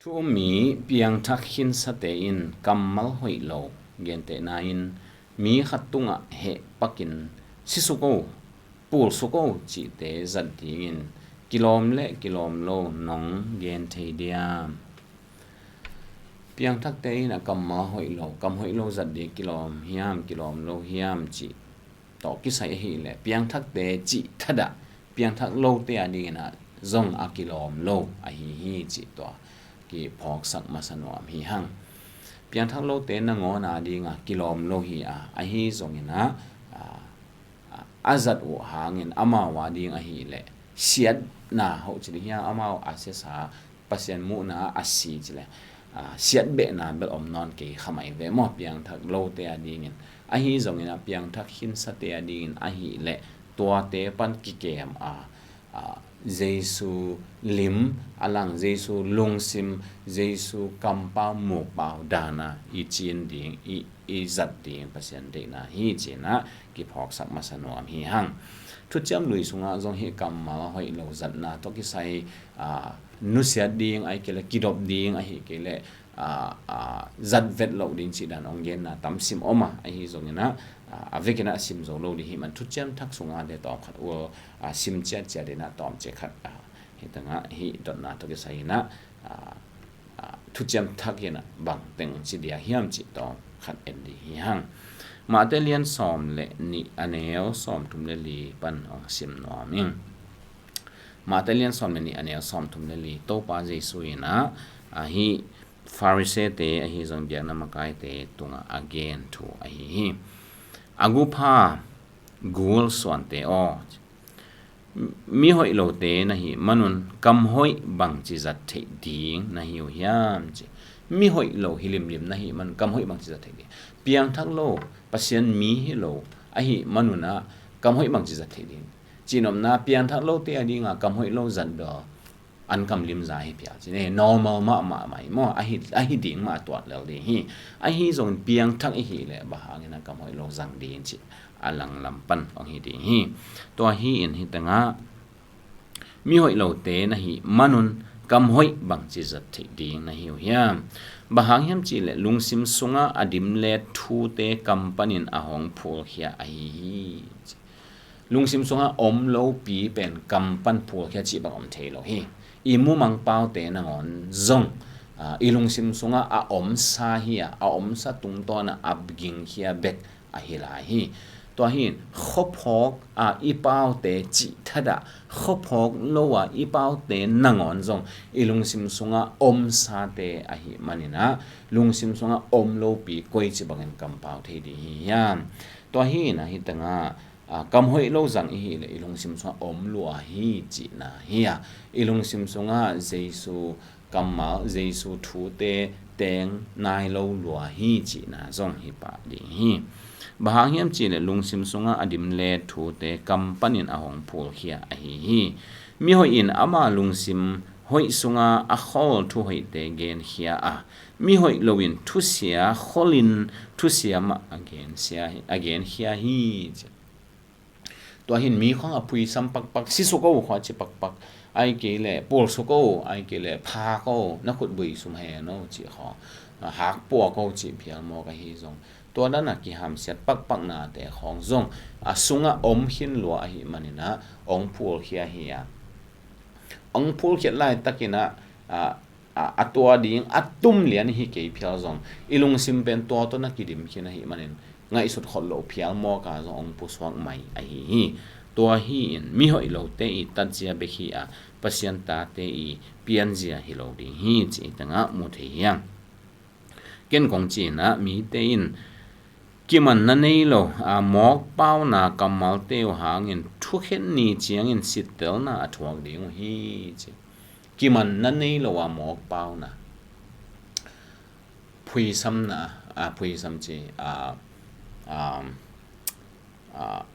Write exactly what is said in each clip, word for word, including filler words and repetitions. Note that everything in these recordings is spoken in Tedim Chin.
Thu um mi piangthak khinsate in kammal hoih lo gentehna in mi khat tungah heh pakin sisuk o, pulsuk o cihte zat dingin kilawm le kilawm lo nong gen thei diam? Piangthakte in a kammal hoih lo, kam hoih lo zat ding kilawm hiam, kilawm lo hiam cih tawh kisai ahileh piangthakte cih thadah piangthak lote a dingin ah zong a kilawm lo ahi hi cih tua kiphawksak masa nuam hi hang. Piangthak lote nangawn a dingah kilawm lo hi a, ahi zongin ah, a, a, a zat uh hangin amau a ding ahileh siatna hoh ci ding hiam, amau a siasa Pasian muhna a si cileh, a, siatbehna bel om nawn kei kha mai ve maw, piangthak lote a dingin. Ahi zongin a piangthak khinsate a dingin ahileh tuate pan kikem a, a, Jesu lim a lang, Jesu lungsim, Jesu kampau mukpau dana i cin ding, i, i zat ding Pasian deihna hi cinah kiphawksak masa nuam hi hang. Thuciam Lui sungah zong hih kammal hoih lo zatna tawh kisai, a, nusiat ding ahi kei leh, kidop ding ahi kei leh, a, a, zat vet loh ding cih dan ong genna tam sim om a, ahi zongin ah, a, a vekin ah sim zo lo ding hi man Thuciam Thak sungah le tawm khat ul, a, sim ciatciat in ah tawm ciat khat, a, hih tengah hih dotna tawh kisai in ah, a, a, Thuciam Thak in ah bang teng ci dia hiam cih tawm khat en ding hi hang. Mate lian sawm le nih a neu sawm thum le li pan ong sim nuam ing. Mate lian sawm le nih a neu sawm thum le li, Topa Jesu in ah, a, hih Farisee-te ahi zong biakna makaite tungah a gen thu ahi hi. A gupha gul suante aw, mi hoih lote na hih manun kam hoih bangci zat theih ding na hi uh hiam ci. Mi hoih lo hi limlim na hih manun kam hoih bangci zat theih ding. Piangthak lo, Pasian mi hi lo ahi manun ah kam hoih bangci zat theih ding. Cihnopna piangthak lote a dinga kam hoih lo zat bel an kam limza hi phial cin, eh, normal mahmah mai maw, ahi, ahi ding mah a tuat lel ding hi. Ahi zongin piangthak i hih leh bang hangin a kam hoih lo zang ding cih a langlam pan ong hi ding hi. Tua hi in hih tengah mi hoih lote na hih manun kam hoih bangci zat theih ding na hi uh hiam? Bang hang hiam cih leh lungsim sungah a dim le thute kam panin a hong phulkhia ahi hi. Lungsim sungah om lopi pen kam pan phulkhia cih bang om thei lo hi. I mumang paute nangawn zong, a, i lungsim sungah a omsa hi a, a omsa tungtawnah a gingkhia bek ahi lai hi. Tua hi in khuaphawk a i paute cih thadah khuaphawk lo a i paute nangawn zong i lungsim sungah omsate ahi manin ah lungsim sungah om lopi koici bangin kampau thei ding hi hiam? Tua hi in ah hih tengah, a, kam hoih lo zang i hih leh i lungsim sungah om lua hi cihna hi a, i lungsim sungah Jesu kammal, Jesu thute teng nai lo lua hi cihna zong hi pah ding hi. Bang hang hiam cih leh lungsim sungah a dim le thute kam panin a hong phulkhia ahi hi. Mi hoih in ama lungsim hoih sungah a khol thuhoihte genkhia a, mi hoih lo in thusia kholin thusia mah a gensia hi, a genkhia hi. Tua hi in mi khawng a phuisam pakpak, sisuk o khawng a ci pakpak, ahih kei leh pulsuk o, ahih kei leh phak o, na khutbui sum hen o cih khawng, a, hakpuak o cih phial mawk ahi zong, tua dan a kihamsiat pakpaknate khawng zong a sungah om khin lua ahih manin ah ong phulkhia hi a, ong phulkhiat laitakin ah, a, a, a tua ding a tum lian hi kei phial zong i lungsim pen tua tawh na kidim khin ahih manin ngaihsut khol loh phial mawk a zong ong pusuak mai ahi hi. Tua hi in mi hoih lote i tatzia bek hi a, Pasian tate i pianzia hi lo ding hi cih tengah mu thei hi a. Ken kong ci in ah mite in kimanna nei lo a mawkpauna kammalte uh hangin thukhen ni ciangin sittelna a thuak ding uh hi ci. Kimanna nei lo a mawkpauna, phuisamna, a, phuisam ci, a, a, a,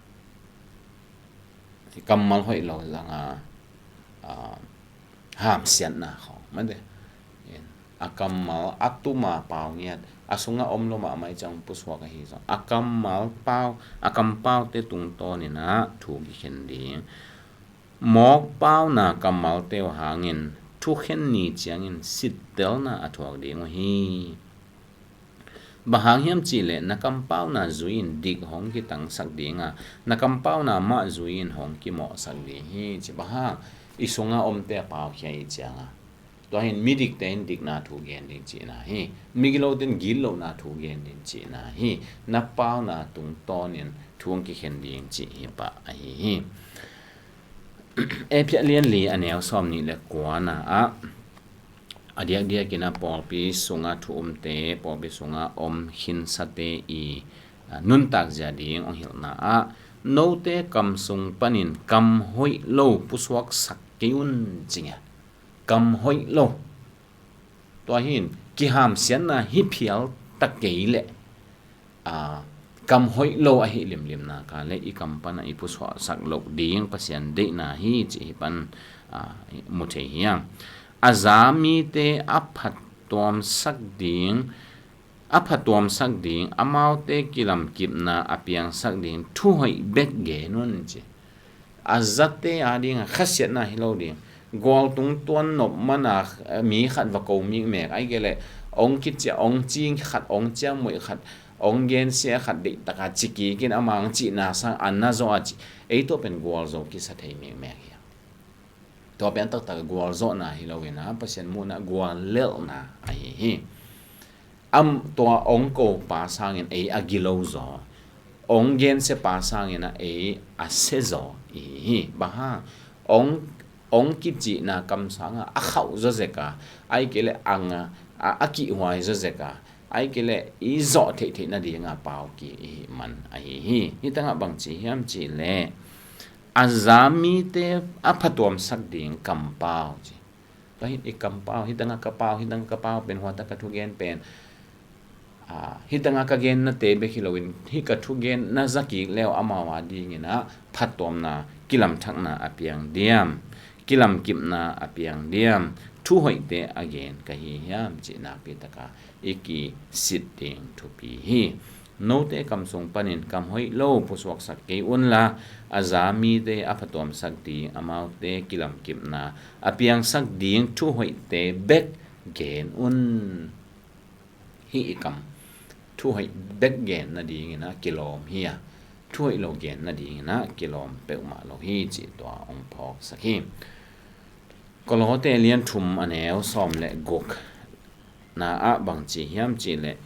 kammal hoih lo zanga, a, hamsiatna khawng mate. A kammal a tuma pau ngiat, a sungah om lo mahmah i ciang pusuak ahi zong a kammal pau, a kampaute tungtawnin ah thu kikhen ding. Mawkpauna kammalte uh hangin thukhen ni ciangin sittelna a thuak ding uh hi. Bang hang hiam cihleh na kampauna zui-in dik hong kitangsak ding a, na kampauna mah zui-in hong kimawhsak ding hi, ci. Bang hang? I sunga omte a paukhia i cianga. Tua hin midikte in dikna thu gen ding cihna hi. Migilote in gitlohna thu gen ding cihna hi. Na pauna tungtawnin thu hong kikhen ding cih hi pah ahi hi. Efesa lian li a neu sawm nih le kuana ah a diakdiakin a pawlpi sunga thu umte, pawlpi sunga om khinsate i, a, nuntak zia ding hong hilhna ah, note kam sung panin kam hoih lo pusuaksak kei un, ci nge. Kam hoih lo. Tua hin kihamsiatna hi phial ta kei leh, a, kam hoih lo ahi limlimna ka le i kam pana i pusuaksak loh ding Pasian deihna hi, ci hi pan, a, mu thei hi hang. A za mite a phatuamsak ding, a phatuamsak ding, amaute kilamkipna a piangsak ding thu hoih bek gen un, ci. A zate a dinga khasiatna hi lo ding. Gualtung tuan nop mana, eh, mi khat va ko mikmek, ahih kei leh ong kicia, ong ci khat, ong ciammuih khat, ong gensia khat deihtaka ci kikin ama ong cihna sang a na zawh a ci. Ei tua pen gualzo kisa thei mikmek hi. Tua pen taktak gualzawhna hi lo-in a, Pasian muhna guallelhna ahi hi. Am, tua ong ko pa sangin ei a gilo zaw, ong gensia pa sangin a ei a sia zaw i hi hi. Bang hang? Ong, ong kicihna kam sanga a khauh zawzek a, ahih kei leh anga, a, a kihhuai zawzek a, ahih kei leh i zawh theihtheih nadinga pau ki i hih man ahi hi. Hih tangah bang ci hiam cihleh, a za mite a phatuamsak ding kampau, ci. Tua hin i kampau, hih tangah ka pau, hih tangah ka pau pen, hua tak ka thugen pen, a, hih tangah ka gennate bek hi loin, hih ka thugen na za kik leu amau a dingin a phatuamna, kilamthakna a piang diam, kilamkipna a piang diam, thu hoihte a gen ka hi hiam, cih nakpi taka i kisit ding thupi hi. Note kam sung panin kam hoih lo pusuaksak kei unla, a za mite a phatuamsak ding, amaute kilamkipna a piangsak ding thu hoihte bek gen un. Hih i kam thu hoih bek gen nadingin a kilawm hi a, thu hoih lo gen nadingin a kilawm peuhmah lo hi, cih tua hong phawksak hi. Kolose lian thum a neu sawm le guk na ah bang ci hiam cihleh,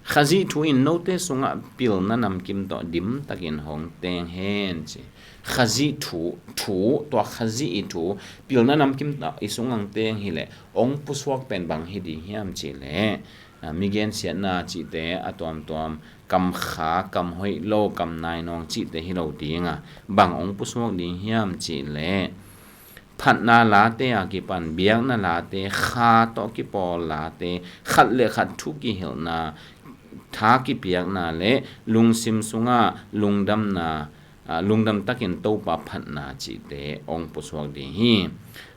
Khazih thu in note sungah pilna namkim tawh dimtakin hong teng hen, ci. Khazih thu, thu, tua Khazih i thu, pilna namkim tawh i sungah hong teng hileh, hong pusuak pen bang hi ding hiam cihleh, a, mi gensiatna cihte a tuamtuam, kam kha, kam hoih lo, kam nainawng cihte hi lo dinga, bang hong pusuak ding hiam cihleh, phatna late a kipan, biakna late, kha tawh kipawl late, khat le khat thu kihilhna, tha kipiakna le lungsim sungah lungdamna, a, lungdam takin Topa phatna cihte hong pusuak ding hi.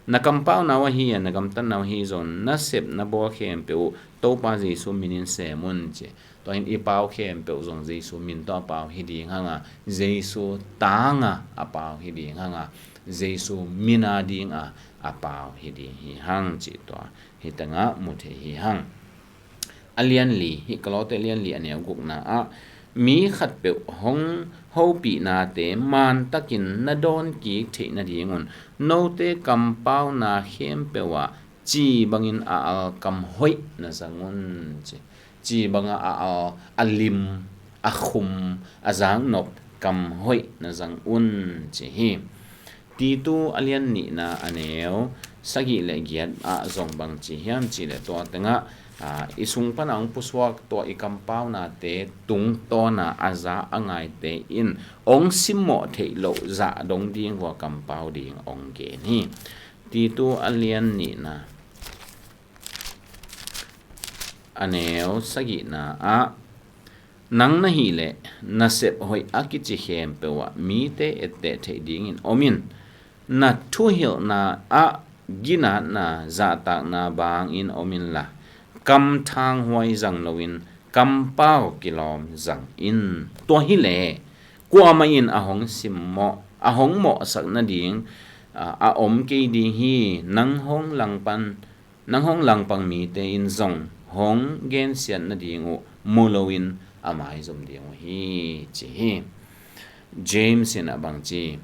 Na kampauna uh ahi a, na gamtatna uh ahi zong, na sep na bawl khempeuh uh Topa Jesu minin sem un, ci. Tua hin i pau khempeuh zong Jesu min tawh a pau hi ding hanga, Jesu tanga a pau hi ding hanga, Jesu mina dinga a pau hi ding hi hang, cih tua hih tangah mu thei hi hang. A lian li, hih Kolose lian li a neu gukna ah, mi khatpeuh hong hopihnate mantakin na dawn kik theih nadingun, note kampauna khempeuh ah ci bangin a al kam hoih na zang un, ci. Ci banga a al, a lim, a khum, a zaknop kam hoih na zang un, ci hi. Titu a lian nihna a neu sagih le giat ah zong bang ci hiam cihleh, tua tengah, a, i sung pana hong pusuak tua i kampaunate tungtawna a za a ngaite in hong simmawh theih loh zah dong ding hua kampau ding hong gen hi. Titu a lian nihna a neu sagihna ah, nang na hih leh nasep hoih a kici khempeuh ah mite etteh theih dingin om in. Na thuhilhna ah ginatna, zahtakna bangin om inla, kam thanghuai zang loin kampau kilawm zang in. Tua hileh kuamah in a hong simmawh, a hong mawhsak nading, a, a om kei ding hi. Nang hong langpan, nang hong langpang mite in zong hong gensiat nading uh mu loin a maizum ding uh hi, ci hi. James in a bang ci,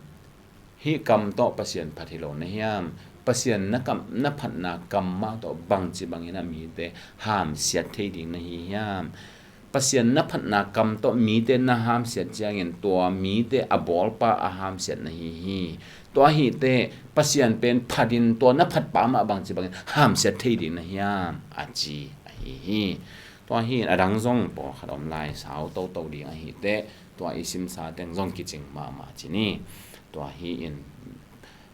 hih kam tawh Pasian phat hi lo na hiam? Pasian na kam, na phatna kam mah tawh bangci bangin a mite hamsiat thei ding na hi hiam? Pasian na phatna kam tawh mite na hamsiat ciangin tua mite a bawlpa a hamsiat na hi hi. Tua ahih teh Pasian pen phatin tua na phatpa mah bangci bangin hamsiat thei ding na hiam, a ci ahi hi. Tua hi in a dang zong pawlkhat om lai, sau toto ding ahih teh tua i simsa teng zong kicing mahmah ci ni. Tua hi in,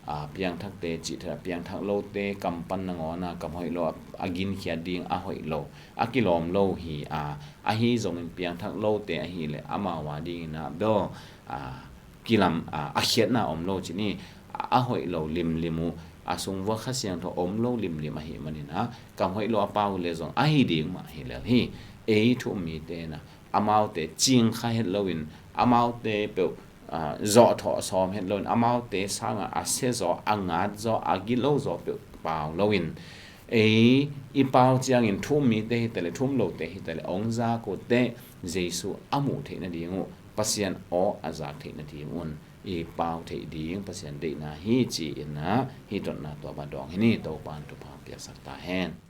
a, piangthakte cih thadah, piangthak lote kam pan nangawn a kam hoih lo a, a ginkhiat ding a hoih lo, a kilawm lo hi a, ahi zongin piangthak lote ahih leh amau a dingin a bel, a, kilam, a, a khiatna om lo ci ni. A, a hoih lo limlim uh, a sung vua Kha Siangtho om lo limlim ahih manin a, kam hoih lo a pau uh leh zong ahi ding mah hi lel hi. Ei thu um mite in a, amaute cingkha het loin, amaute peuh, a, zawhthawh sawm het loin, amaute sangah a sia zaw, a ngat zaw, a gilo zaw peuh pau loin, ei i pau ciangin thu um mite hi taleh, thu um lote hi taleh, hong zak uh teh Jesu a muh theih nading uh, Pasian aw a zak theih nading un i pau theih ding Pasian deihna hi, ci-in a, hih dotna tua bang dawng hi ni. Topa'n thupha piaksak ta hen.